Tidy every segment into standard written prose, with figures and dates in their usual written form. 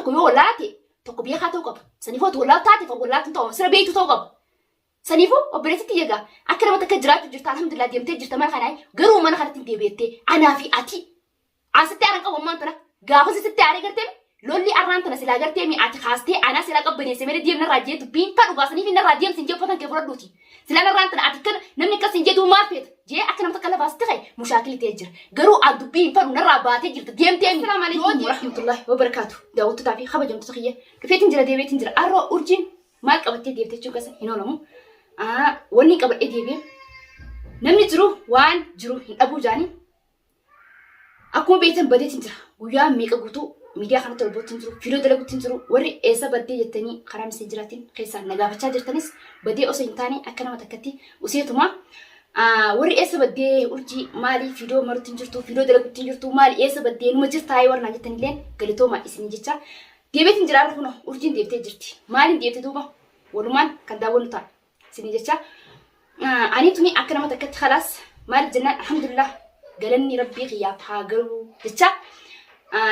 tokko yoo wallaate tokko beekaa ta'uu qaba. Saniifuu ati wallaal taate kan wallaaltu ta'u sira beektu ta'uu qaba. Saniifuu obboleettii tiyya gaa akka nama takka jiraachuu jirta, alhamdulillah, deemtee jirta mana kanaa, garuu mana kanatti hin deebi'ettee anaa fi ati asitti aaran qabu. Ammaan tana gaafa sitti aaree gartee lolli arraan tana silaa gartee mi ati kaastee anaa silaa qabbaneesse malee deemnarraa jee dubbiin kan dhugaasaniif narraa deemsi hin jee uffatan kee fudhadhuuti. Silaa narraan tana ati kana namni akkas hin jedhu maal feeta jee akka nama takka lafaa sitti ka'e mushaakilli ta'ee jira. Garuu an dubbii hin fadhu, narraa baatee jirta deemtee mi. Assalaamu alaikum warahmatullahi wabarakaatu. Daawwattootaa fi kabajamtoota kiyya, dhufeetiin jira, deebi'eetiin jira. Arroo urjiin maal qabattee deemte jechuun keessa hin oolamu. Wanni qabadhee deebi'e, namni jiru waan jiru hin dhabuu jaanii, akkuma beektan badeetiin jira. Guyyaa meeqa guutuu miidiyaa kanatti ol bootti hin jiru, viidiyoo dalaguutti hin jiru. Warri eessa baddee jettanii karaa miseenjiraatiin keessaan na gaafachaa jirtanis, badee osoo hin taane akka nama takkatti useetuma. Warri eessa baddee urjii, maali viidiyoo marutti hin jirtu, viidiyoo dalaguutti hin jirtu, maali eessa baddee, numa jirtaa warra naan jettanillee galatooma isin jecha. Deebiitiin jira kunoo urjiin deebitee jirti. Maaliin deebite duuba? Walumaan kan daawwannu ta'a. Isin jecha ani tuni akka nama takkatti khalaas, maaliif jennaan, alhamdulillah, galanni rabbii kiyyaaf haa galu jecha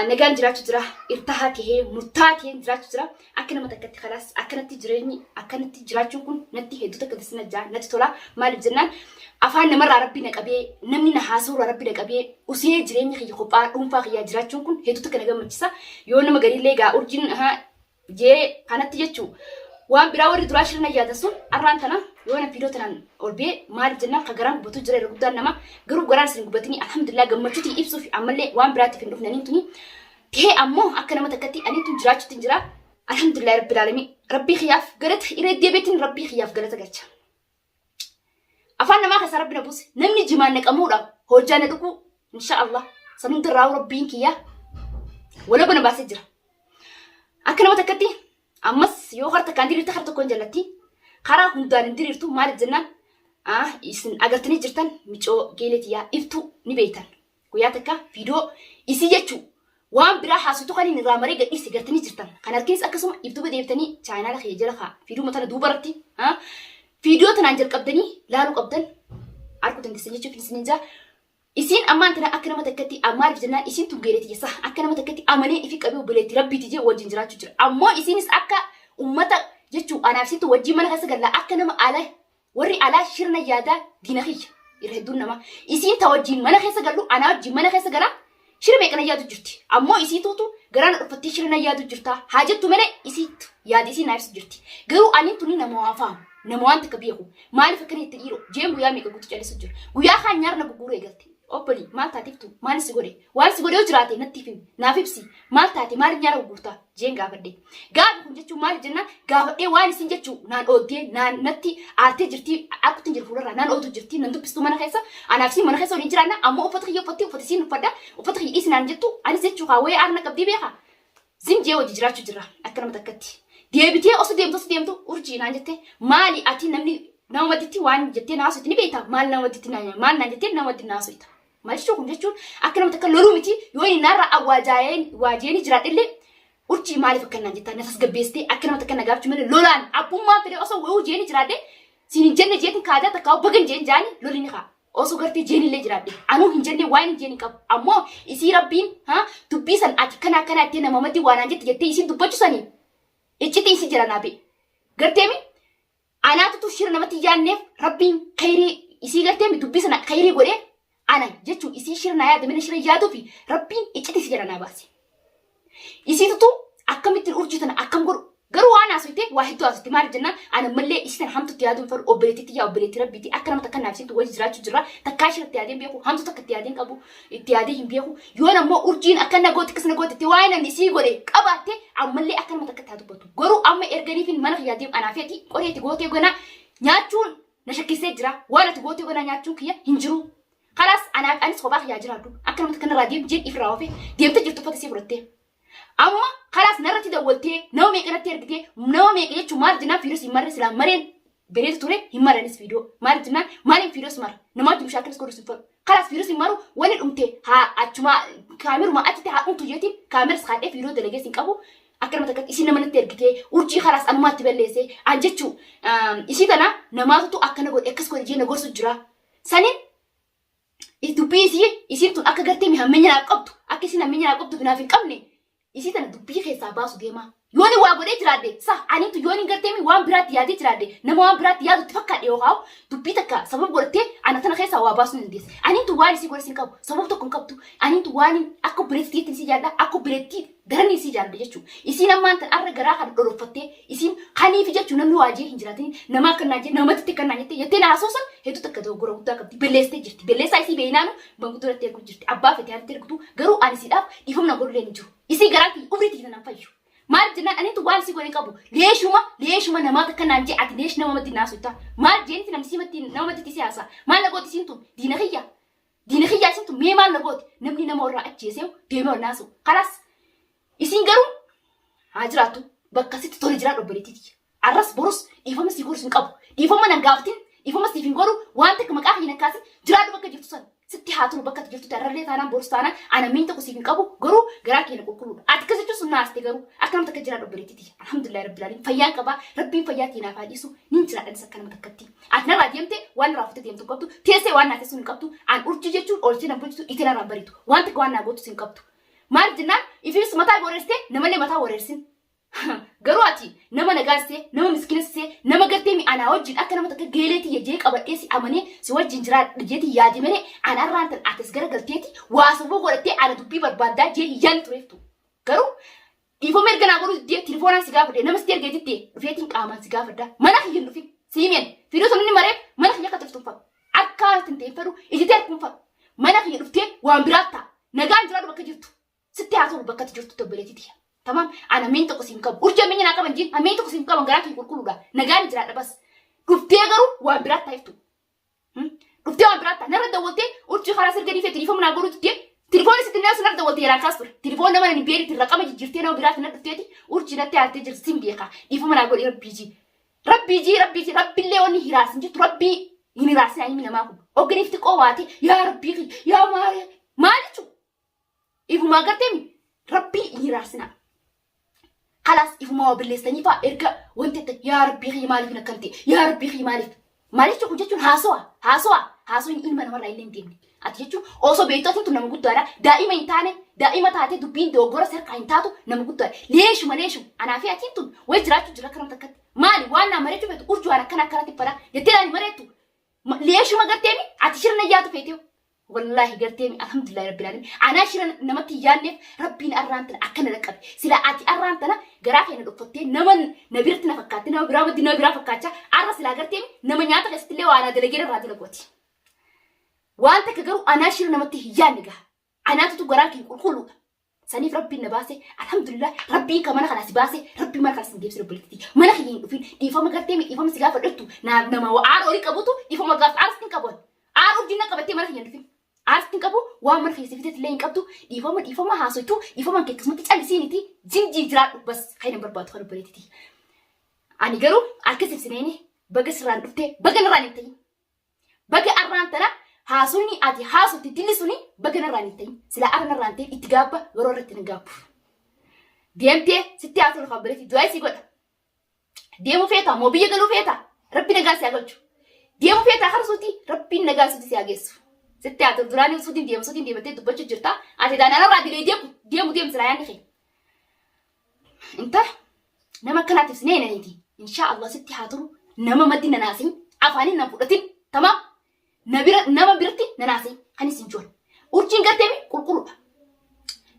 nagaan jiraachuu jira, irtahaa tahee murtaa taheen jiraachuu jira. Akka nama takkatti khalaas akkanatti jireenyi akkanatti jiraachuun kun natti hedduu takka disna jaa natti tola. Maaliif jennaan, afaan namarraa rabbi na qabee, namni na haasawurraa rabbi na qabee, usee jireenya kiyya kophaa dhuunfaa kiyyaa jiraachuun kun hedduu takka na gammachisa. Yoo nama gariillee gaa urjiin jee kanatti jechuu waan biraa warri duraa shirna yaadan sun arraan tana yoo na viidiyoo tanaan ol bee, maaliif jennaan, ka garaan gubatu jira irra guddaan nama. Garuu garaan isin gubatini, alhamdulillah, gammachuutii ibsuuf ammallee waan biraatiif hin dhufne. Aniin tuni ta'ee ammoo akka nama takkatti aniin tun jiraachuutti jira, alhamdulillah rabbil alamin. Rabbii kiyyaaf galata irra deebiitiin rabbii kiyyaaf galata galcha. Afaan namaa keessaa rabbi na buuse, namni jimaan naqamuudha hojjaa na dhuguu, insha Allah san hundarraa rabbiin kiyyaa walaba na baasee jira. Akka nama takkatti ammas yoo karaa takkaan diriirte karaa tokkoon jallatti, karaa hundaan hin diriirtu. Maaliif jennaan, isin agartanii jirtan, micoo geeletiyyaa iftuu ni beektan. Guyyaa takka viidiyoo isii jechuu waan biraa haasoftu kan inni irraa maree gadhiise gartanii jirtan. Kan harkinis akkasuma iftuuba deebitanii chaayinaala kiyya jala kaa viidiyoo tana duuba irratti viidiyoo tanaan jalqabdanii laaluu qabdan arguu dandeessan jechuuf isin jaa. Isiin ammaan tana akka nama takkatti, maaliif jennaan, isiin tun geeleeti sah akka nama takkatti amanee ifi qabee obboleetti rabbiiti jee wajjin jiraachuu jira. Ammoo isiinis akka ummata jechuu anaaf isiin tun wajjin mana keessa gallaa akka nama ala warri alaa shirna yaadaa diina kiyya irra hedduun nama isiin ta wajjin mana keessa gallu anaa wajjin mana keessa galaa shira meeqa na yaadu jirti. Ammoo isiituutu garaa na dhuffattee shira na yaadu jirta haa jettu malee, isiitu yaada isii naa ibsu jirti. Garuu aniin tuni nama waa faamu, nama waan takka beeku, maaliif akkana itti dhiiroo jeen guyyaa meeqa guutuu callisu jira. Guyyaa kaan nyaarna gugguuruu eegalte. Obboli, maal taatiftu? Maal si godhe? Waan si godhe yoo jiraate natti himi, naaf ibsi. Maal taate? Maaliif nyaara gugguurtaa jeen gaafadhe. Gaafi kun jechuun maaliif jennaan gaafadhee, waan isin jechuu naan ooddee naan natti aartee jirti, arkutti hin jiru fuularraa naan oodu jirti, nan dubbistu mana keessa. Anaaf isiin mana keessa waliin jiraanna, ammoo uffata kiyya uffatti, uffata isiin uffadha, uffata kiyya dhiisi naan jettu. Anis jechuu kaa wayii aarna qabdii beekaa zim jee wajji jiraachuu jirra akka nama takkatti. Deebitee osoo deemtu osoo deemtu urjii naan jette, maali ati namni nama madditti waan jettee naa haasofte ni beektaa? Maal nama madditti maal naan jettee nama madditti naa haasofta? Maal jechuun kun jechuun akka nama takka loluu miti, yoo inni narra awwaajaa'ee waajeeni jiraadhillee, urjii maaliif akka naan jettaa na tasgabbeessitee akka nama takka na gaafachuu malee, lolaan abbummaan fedhe osoo wayuu jeeni jiraadhe siin hin jenne jeetin kaajaa takka bagan jeen jaani loli ni kaa. Osoo gartee jeenillee jiraadhe anuu hin jenne, waan hin jeen qabu. Ammoo isii rabbiin ha dubbii san ati kana akkana jettee nama maddi waan naan jette jettee isiin dubbachuu sanii iccitii isii jira naa be'e. Garteemi anaatutu shira namatti yaanneef, rabbiin khayrii isii garteemi dubbii sana khayrii godhee ana jechuun isii shira naa yaade mana shira yaaduu fi rabbiin iccitii isii jala naa baase. Isiitutu akkamittiin urjii tana akkam godhu garuu waan haasofte waa hedduu haasofte. Maaliif jennaan, ana mallee isii tana hamtutti yaaduu hin fedhu. Obboleettiitti yaa obboleettii rabbiiti, akka nama takka naaf isiitu wajji jiraachuu jirra. Takkaa shira itti yaadee hin beeku, hamtu takka itti yaadee hin qabu, itti yaadee hin beeku. Yoon ammoo urjiin akka na goote akkas na goote itti waa'ee namni isii godhe qabaatte, ammallee akka nama takka itti haa dubbatu. Garuu amma erganiifin mana kiyyaa deemu anaaf ati qoree itti gootee ganaa nyaachuun na shakkisee jira. Waan ati gootee ganaa nyaachuun kiyya hin jiru. Kalaas anaaf anis kophaa kiyyaa jiraadhu, akka nama takka narraa deemu jeen ifirraa ofe deemtee jirtu uffata isii fudhattee. Amma kalaas narratti dawwaltee nama meeqa natti ergitee, nama meeqa jechuun maal jennaan, fiidos hin marre, silaa mareen bareedu ture, hin maranis fiidoo. Maal jennaan, maaliin fiidos mara? Nama wajjin mushaakilas godhus hin fedhu. Kalaas fiidos hin maru, wani dhumte haa achuma kaameruma achitti haa dhumtu jeetiin kaameras haadhee fiidoo dalagees hin qabu. Akka nama takkatti isin nama natti ergitee urjii kalaas anumaatti balleesse an jechuu isii tana namaatutu akkana godhe akkas godhe jee na gorsu jira. Saniin dubbii isii isiin tun akka gartee mi hammeenya naaf qabdu, akka isin hammeenya naaf qabdu naaf hin qabne. Isii tana dubbii keessaa baasu deemaa. Yooni waa godhee jiraadhe sa aniitu yooni garteemi waan biraatti yaadee jiraadhe nama waan biraatti yaadu itti fakkaadhe yookaan dubbii takka sababa godhattee ana tana keessaa waa baasuu ni dandeessa. Aniitu waan isii godhe sin qabu sababa tokko hin qabdu. Aniitu waan akka obboleettiitti isii jaalladha akka obboleettii daran isii jaalladha jechuudha. Isiin ammaan tan arra garaa kana dhoroffattee isiin kaniifi jechuun namni waa jee hin jiraatin nama akka naan jee namatti akka naan jettee jettee na haasoo san hedduu takka dogoggora guddaa qabdi belleessitee jirti. Belleessaa isii beeynaanu manguddoo irratti ergu jirti. Abbaa fete irratti ergutu garuu ani siidhaaf dhiifama na godhullee hin jiru. Isii garaan kiyya umrii tiyya nan fayyu. Maal jennaan anitu waan si godhe qabu. Leeshuma leeshuma namaa takka naan jee ati leesh nama maddi naasu itta. Maal jeenti namni si matti nama maddi si haasa. Maal na gooti isiin tun diina kiyya. Diina kiyya isiin tun mee maal na gooti namni nama irraa ajjeesee deemee ol naasu. Kalaas isiin garuu haa jiraattu bakka sitti tole jiraadhu obboleettii tiyya. Arras borus dhiifama si godhu hin qabu. Dhiifama nan gaafatin dhiifama siif hin godhu waan takka maqaa kiyya nan kaasin jiraadhu bakka jirtu san. Sitti haa tolu bakka ati jirtutti arrallee taanaan borus taanaan ana miin tokko siif hin qabu garuu garaa keenya qulqulluudha. Ati akkas jechuun sun naaste garuu akka nama takka jiraadhu obboleettii tiyya. Alhamdulillah rabbil alamin fayyaan qabaa rabbiin fayyaa tiyya naaf haa dhiisu nin jiraadha anis akka nama takkatti. Ati narraa deemte waan narraa fuutee deemtu hin qabdu teessee waan naa teessu hin qabdu an urjii jechuun oolchee nan bulchitu dhiitee narraa hin bariitu waan takka waan naa gootus hin qabdu. Maal jennaan ifiis mataa wareersitee namallee mataa wareersin. Garuu ati nama nagaa sisee, nama miskiina sisee, nama gartee mi anaa wajjin akka nama takka geelee tiyya jee qabadhee si amanee si wajjin jiraadha jeeti yaade malee ana arraan tan atis gara galteeti waa sababa godhattee ana dubbii barbaaddaa jee hin yaadne tureeftu. Garuu dhiifama erga naa godhuu diddee tilifoonaan si gaafadhe nama sitti ergee diddee dhufeetiin qaamaan si gaafadha mana kiyya hin dhufin si himeen fiduu sun inni mareef mana kiyya akka turtu hin fadhu akka hin ta'in fedhu ijitee arguu hin fadhu mana kiyya dhuftee waan biraa ta'a nagaan jiraadhu bakka jirtu. Sitti haa tolu bakka ati jirtutti obboleettii tiyya. Tamaam ana miin tokko siin qabu. Urjii ammeenya naa qaban jiin ammeenya tokko siin qaban garaa kee qulqulluudha. Nagaan jiraadha bas. Dhuftee garuu waan biraatti taa'iftu. Dhuftee waan biraatti ta'a. Narra dawwaltee urjii karaa sirga dhiifee tilifoon naa godhu diddee. Tilifoon sitti nama sinarra dawwaltee yeraan kaas ture. Tilifoon nama hin beekne ittiin raqama jijjiirtee nama biraatti na dhufteeti urjii natti aartee jirti sin beeka. Dhiifama naa godhi rabbii jii. Rabbii jii rabbii jii rabbillee wanni hiraarsin jirtu rabbii hin hiraarsin ilmi namaa kun. Ogganiif xiqqoo waate yaa rabbii yaa maal maal jechuudha. Ifumaa garteemi rabbii hin hiraarsinaa. Kalaas ifumaa waa balleessanii fa'aa erga wanti akka yaa rabbii kiyya maaliif hin akkan ta'e yaa rabbii kiyya maaliif maaliif jechuun jechuun haasawa haasawa haasawni ilma namarraa illee hin deemne. Ati jechuun osoo beektu atiin tun nama guddaadha daa'ima hin taane daa'ima taatee dubbiin dogoggora sirkaa hin taatu nama guddaadha. Leeshuma leeshuma anaa fi atiin tun wayi jiraachuu jira akka nama takkatti maali waan naa mareechuu feetu urjuu waan akkana akkanatti fadha jettee naan hin mareettu. Leeshuma garteemi ati shirna yaadu feeteewu. Wallaahi garteemi alhamdulillahi rabbil alamin anaa shira namatti hin yaadneef rabbiin arraan tana akkana dhaqqabe sila ati arraan tana garaa keenya dhokfattee nama na biratti na fakkaatte nama biraa maddi nama biraa fakkaachaa arra silaa garteemi nama nyaata keessatti illee waa anaa dalagee irraa dalagooti. Waan takka garuu anaa shira namatti hin yaadne gaha anaatutu garaan kee qulqulluudha. Saniif rabbiin na baase alhamdulillah rabbiin ka mana kana si baase rabbiin mana kana si deebise obboleettii mana kiyya hin dhufin dhiifama gartee mi dhiifama si gaafadhattu nama aara horii qabutu dhiifama gaaf aarsiin qabu aara urjiin na qabattee mana kiyya hin dhufin aarsiin qabu waan mana kiyya si fiteet illee hin qabdu dhiifama dhiifama haasoytu dhiifama kee akkasumatti callisiiniti jimjii jiraadhu bas kan hin barbaadu kan obboleettii ani garuu akkas ibsineeni baga sirraan dhuftee baga narraan hin ta'in. Baga arraan tana haasofni ati haasofte dilli suni baga narraan hin ta'in. Silaa arra narraan ta'in itti gaabba yeroo irratti hin gaabbu. Deemtee sitti haa tolu kan biratti du'aa isii godha. Deemuu feetaa moo biyya galuu feetaa? Rabbi nagaa si haa galchu. Deemuu feetaa kara suutii rabbiin nagaa suutii si haa geessu. Sitti haa tolu duraanii suutiin deema suutiin deemattee dubbachuu jirta. Ati daanaan irraa dilee deemu deemu deemu silaa yaadni kee. Intala nama akkanaatiif si neenaniiti. Inshaa Allah sitti haa turu nama maddi nanaasin afaaniin nan fudhatin tamaam na bira nama biratti nanaasin kan isin joon. Urjiin garteemi qulqulluudha.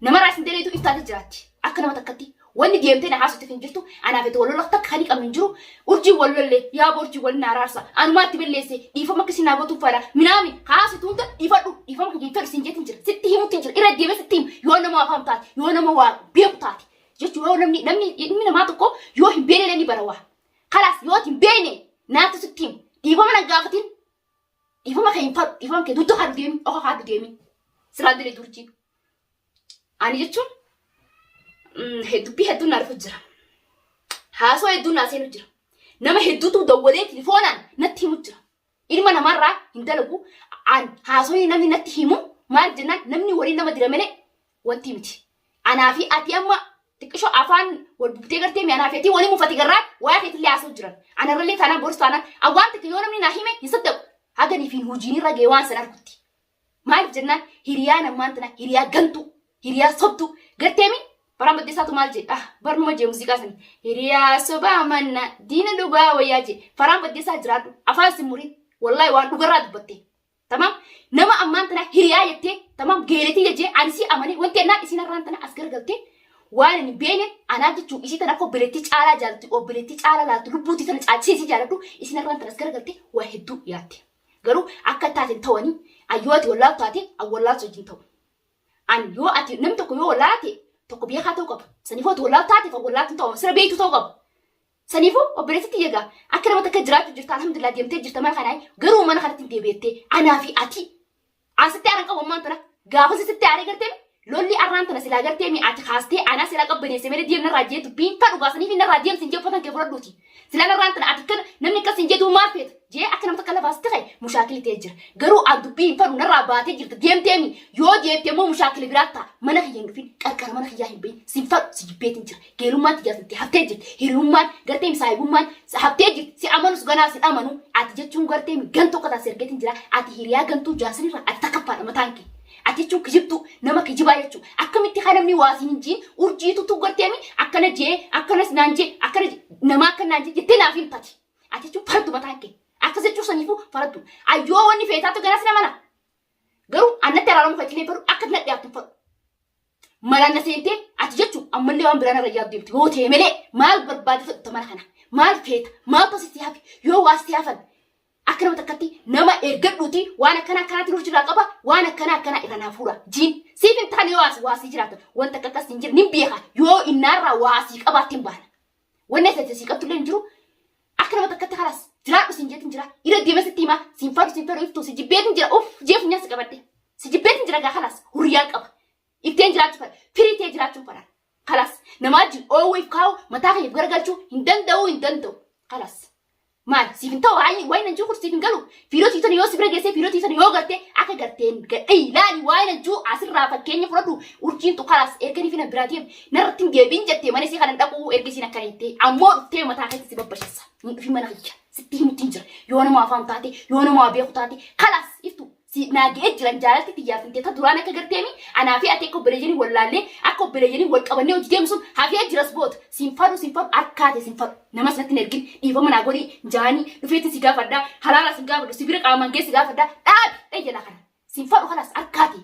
Namarraa isin daleetu iftaate jiraatti. Akka nama takkatti wanni deemtee na haasofteef hin jirtu anaaf itti wal lola takka kan qabnu hin jiru. Urjiin wal lolle yaa urjii wal na araarsa anumaa itti balleesse dhiifama akkasii naa gootuuf fadha minaami haasitu hunda dhiifadhu dhiifama kan fedhu siin jeetin jira sitti himutti hin jira irra deemee sitti himu yoo nama afaan taate yoo nama waa beeku taate jechuun yoo namni namni ilmi namaa tokko yoo hin beekne ni bara waa kalaas yoo ati hin beekne naatu sitti himu dhiifama na gaafatin dhiifama kan hin fadhu dhiifama kee dugda haadhu deemi oka haadhu deemi siraan dilee durjii ani jechuun dubbii hedduun naa dhufu jira haasoo hedduun naa seenu jira nama hedduutu dawwalee tilifoonaan natti himu jira Ilma namarraa hin dalagu. An haasofni namni natti himu maal jennaan namni waliin nama dira malee wanti miti. Anaa fi ati amma xiqqishoo afaan wal bubtee gartee mi anaa fi ati waliin mufate garraa waa'ee keetillee haasa'u jiran. Anarrallee taanaan borus taanaan an waan takka yoo namni naa hime hin saddaqu. Haganii fi hojiin irra ga'e waan san argutti. Maaliif jennaan hiriyaan ammaan tana hiriyaa gantuu, hiriyaa sobduu gartee mi Faraan Baddeessaatu maal jee? Ah, barnuma jee muuziqaa sani. Hiriyaa sobaa manna diina dhugaa wayyaa jee. Faraan Baddeessaa jiraadhu. Afaan sin murin. Wallahi waan dhugarraa dubbatte. Tamam? Nama ammaan tana hiriyaa jettee tamam geeletii jejee ani si amane wanti ennaan isiin har'aan tana as garagaltee waan hin beene anaa jechuun isii tana akka obboleettii caalaa jaalatti obboleettii caalaa laaltu lubbuutii tana caalchisee isii jaaladhu isiin har'aan tana as garagaltee waa hedduu yaatte. Garuu akka taate hin ta'anii ayyoo ati wallaaltu taate an wallaaltu wajjin ta'u. An yoo ati namni tokko yoo wallaate tokko beekaa ta'uu qaba. Saniifuu ati wallaaltu taate kan wallaaltu hin ta'u sira beektu ta'uu qaba. Saniifuu obboleettii tiyya egaa akka nama takka jiraachuu jirta alhamdulillah deemtee jirta mana kanaa garuu mana kanatti hin deebi'ettee anaa fi ati asitti aaran qabu ammaan tana gaafa sitti aaree gartee lolli arraan tana silaa gartee mi ati kaastee anaa silaa qabbaneesse malee deemna irraa jee dubbiin fadhu gaasanii fi narraa deemsi hin jee uffatan kee fudhadhuuti. Silaa narraan tana ati kana namni akkas hin jedhu maal feeta jee akka nama takka lafaa sitti ka'e mushaakili ta'ee jira. Garuu an dubbii hin fadhu narraa baatee jirta deemteemi yoo deemte immoo mushaakili biraa ta'a mana kiyya hin dhufin qarqara mana kiyyaa hin bahin sin fadhu si jibbeetin jira. Geelummaan tiyyaas itti haftee jirti. Hiriyummaan gartee saahibummaan haftee jirti. Si amanus ganaa si amanu. Ati jechuun gartee gantuu akka taate ergeetiin jira. Ati hiriyaa gantuu jaarsanirraa ati takkaffaadha mataan kee. Ati jechuun kijibtuu nama kijibaa jechuun akkamitti kan namni waa siin hin jiin urjiitutu gartee akkana jee akkanas naan jee akkana nama akka naan jee jettee naaf hin taati. Ati jechuun faraddu mataan kee. Akkas jechuun saniifuu faraddu. Ayyoo wanni feetaatu ganas nama na. Garuu annatti araaramu kan illee fadhu akka na dhiyaattu fadhu. Malaan na seentee ati jechuun ammallee waan biraan irra yaaddu deemtu yoo ta'e malee maal barbaade fedhutta mana kana maal feeta maal tositti hafe yoo waas ta'e hafan akka nama takkatti nama ergadhuuti waan akkana akkanaatti nurra jiraa qaba waan akkana akkana irra naa fuudha jiin siif hin taane yoo as waasii jiraatan wanta akka akkas hin jiru nin beeka yoo innaarraa waasii qabaatte hin baana wanni asii asii qabtullee hin jiru Akka nama takkatti kalas jiraadhu siin jeetin jira. Ira deema sitti himaa siin fadhu siin fedhu iftuu si jibbeetin jira. Uff jee funyaan si qabadhe. Si jibbeetin jira gaa kalas hurriyaan qaba. Ifteen jiraachuu fadha. Firii tee jiraachuu fadha. Kalas namaa wajjin oowwa if kaa'u mataa kiyya garagalchuu hin danda'u hin danda'u. Kalas. Maal siif hin ta'u waa'ee waa'ee nan jiru kun siif hin galu. Fiiroo tiitan yoo si bira geessee fiiroo tiitan yoo garte akka garteen gadhee ilaali waa'ee nan jiru asirraa fakkeenya fudhadhu urjiin tu kalaas erganii fi na biraa deemu. Narratti hin deebiin jettee mana isii kanan dhaquu erga isiin akkana jettee ammoo dhuftee mataa keetti si babbashessa. Hin dhufin mana kiyya. Sitti himutti hin jira. Yoo nama afaan taate, yoo nama beeku taate, kalaas iftu si naa ga'ee jiran jaalalti tiyyaaf hin teeta duraan akka garteemi anaa fi ati akka obboleeyyanii wal laallee akka obboleeyyanii wal qabannee hojii deemu sun hafee jiras boota. Siin fadhu siin fadhu harkaate siin fadhu. Namas natti hin ergin dhiifama naa godhi jaanii dhufeetti si gaafadha halaala si gaafadhu si bira qaamaan geessi gaafadha dhaabi dhayya kana. Siin fadhu kalaas harkaate.